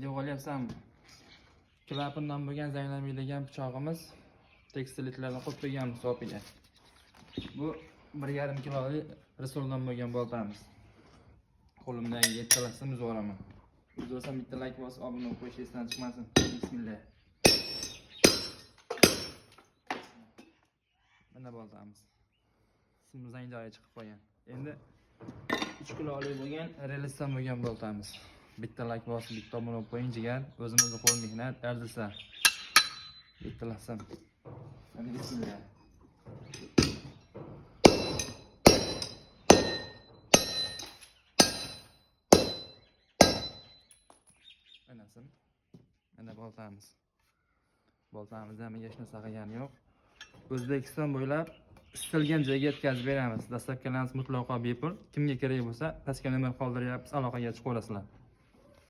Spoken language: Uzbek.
Video olyapsanmi? Klapandan bo'lgan zanglamaydigan pichog'imiz, tekstilitlarni qo'yib qo'yganmiz sopiga. Bu 1,5 kilolik risoldan bo'lgan boltamiz. Qo'limdagi yettalasini uzib yuboraman. Uzib bitta like bosib obuna bo'lib qo'yish esdan chiqmasin. Bismillah. Mana boltamiz. Simni zang joyi chiqib qolgan. Endi 3 kilolik bo'lgan relisdan bo'lgan boltamiz. Bitta like bosib, bitta obuna bo'lib qo'ying jigar. O'zimizni qo'l mehnat arzisa. Bitta lasam. Mana bismillah. Anasim. Mana boltamiz. Boltamiz ham hech narsa qilgani yo'q. O'zbekiston bo'ylab istalgan joyga yetkazib beramiz. Dastavkalarimiz mutlaqo bepul. Kimga kerak bo'lsa, pastga nomer qoldiryapmiz, aloqaga chiqaverasizlar.